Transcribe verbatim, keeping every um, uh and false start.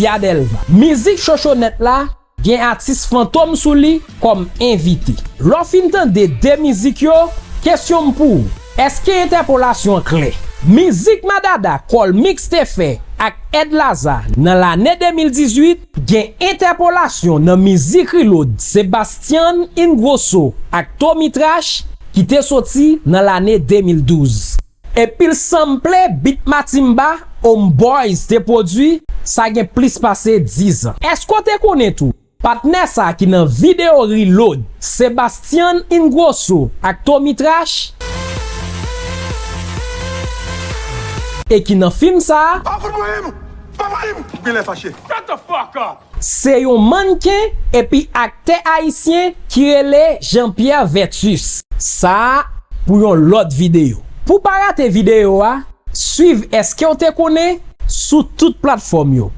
Tia Delva. Mizik Chochonèt la gen atis Fantom sou li kòm envite. Lè w fin tande de mizik yo, kesyon m pou ou, èske entèpolasyon an klè? Mizik Madada Cole Mix te fè ak Ed Laza nan lane de mil dizuit gen entèpolasyon nan mizik Reload Sebastian Ingrosso ak Tommy Trash ki te soti nan lane de mil douz. Epi l sanple bit Matimba Homeboyz te pwodui, sa gen plis pase diz an. Èske w te konnen tou, patnè sa ki nan videyo Reload, Sebastian Ingrosso ak Tommy Trash? E ki nan fim sa a? Pa fout mwen menm! Pa mwen menm! Genlè fache. Shut the fuck up! Se yon mannken epi aktè ayisyen ki rele Jean Pierre Vertus. Sa a pou yon lòt videyo. Pou w pa rate videyo a, swiv Èske w te konnen sou tout platfòm yo.